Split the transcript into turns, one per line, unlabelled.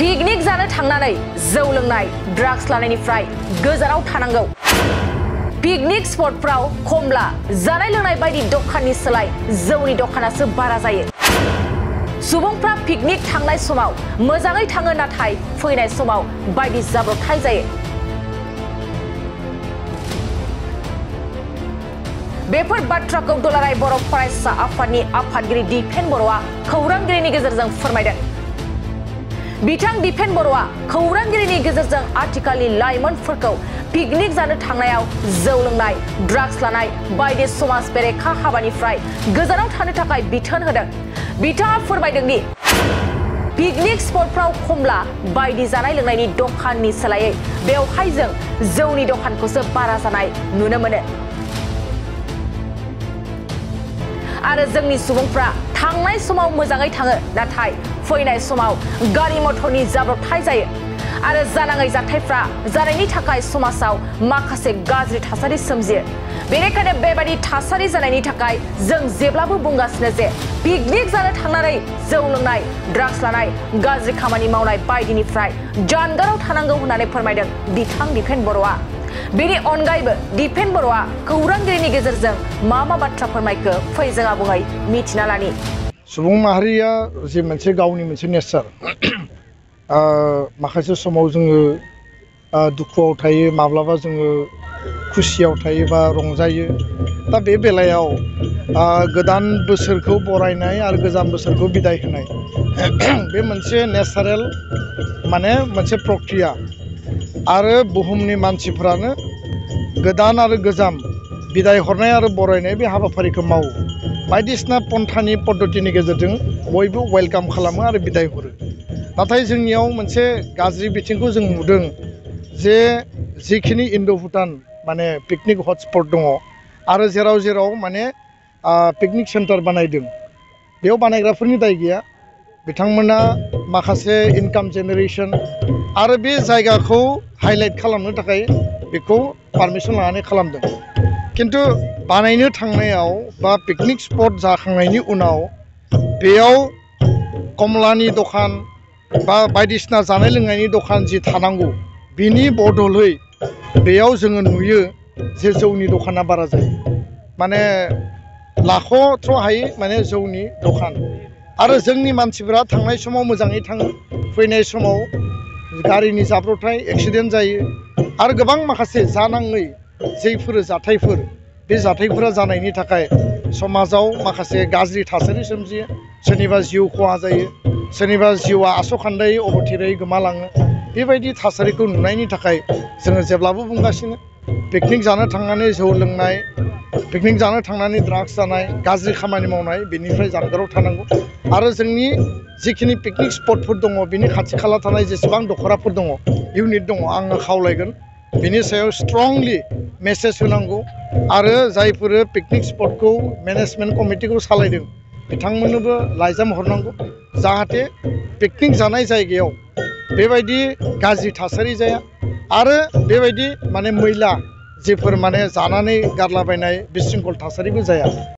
Picnic जानो थांनानै जौ लोंनाय ड्राग्स लानायनिफ्राय गोजानाव थानांगौ। पिकनिक स्पटफ्राव खमला जानाय लोंनाय बायदि दखाननि सोलाय जौनि दखानासो बारा जायो। सुबुंफ्रा पिकनिक थांनाय समाव मोजाङै थाङो नाथाय फैनाय समाव बायदि जाब्रबथाय जायो। बेफोर बाथ्राखौ दुलाराय बर' फरायसा आफादनि आफादगिरि दिपेन बर'आ खौरांगिरिनि गेजेरजों फोरमायदों। बिथां दिपेन बर'आ खौरांगिरिनि गेजेरजों आथिखालनि लाइमोनफोरखौ पिकनिक जानो थांनायाव जौ लोंनाय, ड्राग्स लानाय बायदि समाज बेरेखा हाबानिफ्राय गोजानाव थानो थाखाय बिथोन होदों। बिथाङा फोरमायदों दि पिकनिक स्पटफ्राव खमला बायदि जानाय लोंनायनि दखाननि सोलायै बेवहाय जों जौनि दखानखौसो बारा जानाय नुनो मोनो। आरो जोंनि सुबुंफ्रा थांनाय समाव मोजाङै थाङो नाथाय फैनाय समाव गारि मटरनि जाब्रबथाय जायो आरो जानाङै जाथायफ्रा जानायनि थाखाय समाजाव माखासे गाज्रि थासारि सोमजियो। बेनिखायनो बेबायदि थासारि जानायनि थाखाय जों जेब्लाबो बुंगासिनो जे पिकनिक जानो थांनानै जौ लोंनाय, ड्राग्स लानाय, गाज्रि खामानि मावनाय बायदिनिफ्राय जानगाराव थानांगौ होननानै फोरमायदों बिथां दिपेन बर'आ। बेनि अनगायैबो दिपेन बर'आ खौरांगिरिनि गेजेरजों मा बाथ्रा फोरमायखो फै जों आबुङै मिथिना लानि।
सुबुं माहारिया जे मोनसे गावनि मोनसे नेचार, माखासे समाव जोङो दुखुआव थायो, माब्लाबा जोङो खुसियाव थायो बा रंजायो। दा बे बेलायाव गोदान बोसोरखौ बरायनाय आरो गोजाम बोसोरखौ बिदाय होनाय बे मोनसे नेचारेल माने मोनसे प्रक्रिया। आरो बुहुमनि मानसिफ्रानो गोदान आरो गोजाम बिदाय हरनाय आरो बरायनाय बे हाबाफारिखौ मावो। बायदिसिना पन्थानि पद्धतिनि गेजेरजों बयबो वेलकाम खालामो आरो बिदाय हरो। नाथाय जोंनियाव मोनसे गाज्रि बिथिंखौ जों नुदों जे जिखिनि इन्ड' भुटान माने पिकनिक हटस्पट दङ आरो जेराव जेराव माने पिकनिक सेन्टार बानायदों, बेयाव बानायग्राफोरनि दाय गैया। बिथांमोना माखासे इनकाम जेनेरेसन आरो बे जायगाखौ हाइलाइट खालामनो थाखाय बेखौ पारमिसन लानानै खालामदों। खिन्थु बानायनो थांनायाव बा पिकनिक स्पट जाखांनायनि उनाव बेयाव कमलानि दखान बा बायदिसिना जानाय लोंनायनि दखान जि थानांगौ, बिनि बदलै बेयाव जोङो नुयो जे जौनि दखाना बारा जायो। माने लाख'थ्र'हायै माने जौनि दखान। आरो जोंनि मानसिफोरा थांनाय समाव मोजाङै थाङो, फैनाय समाव गारिनि जाब्रबथाय, एक्सिडेन्ट जायो आरो गोबां माखासे जानाङै जायफोर जाथायफोर, बे जाथायफोरा जानायनि थाखाय समाजाव माखासे गाज्रि थासारि सोमजियो। सोरनिबा जिउ खहा जायो, सोरनिबा जिउआ आस'खान्दायै अबथिरायै गोमालाङो। बेबायदि थासारिखौ नुनायनि थाखाय जोङो जेब्लाबो बुंगासिनो पिकनिक जानो थांनानै जौ लोंनाय, पिकनिक जानो थांनानै ड्राग्स जानाय, गाज्रि खामानि मावनाय बेनिफ्राय जानगाराव थानांगौ। आरो जोंनि जिखिनि पिकनिक स्पटफोर दङ, बिनि खाथि खाला थानाय जेसेबां दख'राफोर दङ, इउनिट दङ, आङो खावलायगोन बिनि सायाव स्ट्रंलि मेसेज होनांगौ। आरो जायफोर पिकनिक स्पटखौ मेनेजमेन्ट कमिटिखौ सालायदों बिथांमोननोबो लाइजाम हरनांगौ जाहाथे पिकनिक जानाय जायगायाव बेबायदि गाज्रि थासारि जाया आरो बेबायदि माने मैला जेफोर माने जानानै गारलाबायनाय बिशृंखल थासारिबो जाया।